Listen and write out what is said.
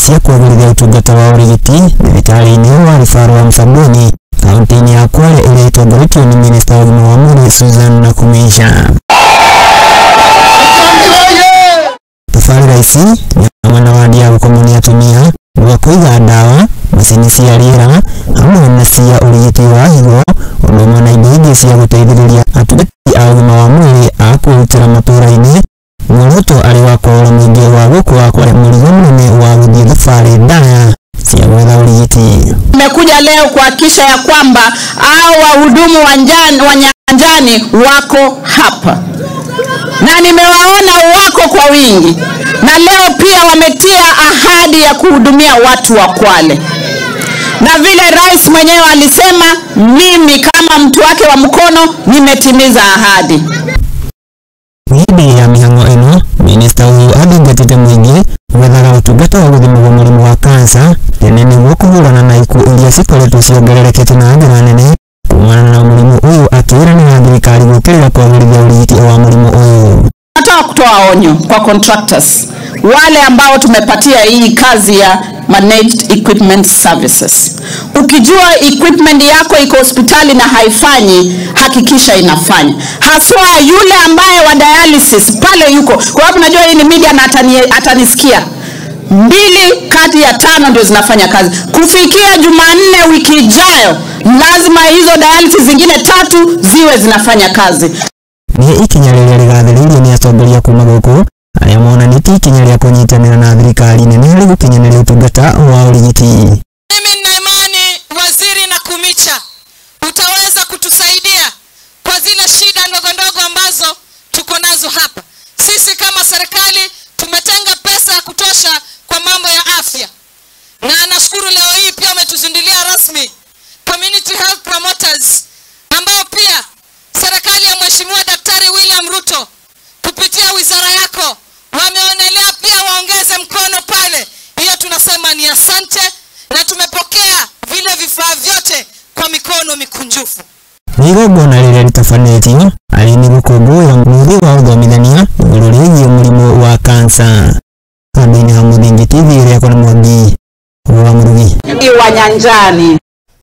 Cia kwagĩrithia ũtungata wa ũrigiti thibitarĩ-inĩ wa rufaa wa Msambweni kaunti-inĩ ya Kwale ĩrĩa ĩtongoretio nĩ minista wa ũgima wa mwĩrĩ Susan Nakhumicha. Tabarĩra ici nĩ hamwe na wadi ya gũkomwo nĩ atumia, gwa kũiga ndawa, macini cia rĩera hamwe na cia ũrigiti wa higo, ũndũ ũmwe na indo ingĩ cia gũteithĩrĩria atungati a ũgima wa mwĩrĩ a kwĩrutĩra matũũra-inĩ. Muoroto arĩ wa kũrora mũingĩ wa gũkũ wa Kwale mũrigo mũnene wa gũthiĩ thabarĩ ndaya cia gwetha ũrigiti. Tumekuja leo kuhakikisha ya kwamba hao wahudumu wa nyanjani wako hapa, na nimewaona wako kwa wingi, na leo pia wametia ahadi ya kuhudumia watu wa Kwale. Na vile rais mwenyewe alisema, mimi kama mtu wake wa mkono nimetimiza ahadi. Hĩndĩ ya mĩhang'o ĩno, minista ũyũ athingatĩte mũingĩ gwethaga ũtungata wa gũthimwo mũrimũ wa kansa tene nĩguo kũhũrana na ikuũ iria cikoretwo ciongererekete na njĩra nene kumana na mũrimũ ũyũ, akĩĩranĩra thirikari gũkĩrĩra kwagĩrithia ũrigiti wa mũrimũ ũyũ. Nataka kutoa onyo kwa contractors wale ambao tumepatia hii kazi ya managed equipment services. Ukijua equipment yako iko hospitali na haifanyi, hakikisha inafanya. Haswa yule ambaye wa dialysis pale yuko. Kwa sababu najua hii ni media na atanisikia. 2 kati ya 5 ndio zinafanya kazi. Kufikia Jumanne wiki ijayo, lazima hizo dialysis zingine 3 ziwe zinafanya kazi. Nĩ ikinya rĩrĩa rĩgathĩrĩirio nĩ atongoria kuma gũkũ arĩa monanĩtie ikinya rĩa kũnyitanĩra na thirikari nene harĩ gũkinyanĩria ũtungata wa ũrigiti. Mimi nina imani Waziri Nakhumicha utaweza kutusaidia kwa zile shida ndogo ndogo ambazo tuko nazo hapa. Sisi kama serikali tumetenga pesa ya kutosha kwa mambo ya afya, na nashukuru leo hii pia umetuzindulia rasmi Community Health Promoters, ambao pia serikali ya Mheshimiwa Daktari William Ruto kupitia wizara yako wameonelea pia waongeze mkono pale. Hiyo tunasema ni asante, na tumepokea vile vifaa vyote kwa mikono mikunjufu. Nĩ igongona rĩrĩa rĩtabanĩtio arĩ nĩ gũkũngũĩra mũthĩ wa ũthomithania igũrũ rĩgiĩ mũrimũ wa kansa. Handũ-inĩ ha Mũthingi TV ĩrĩa na Mwangi wa Mũrugi. Wa nyanjani.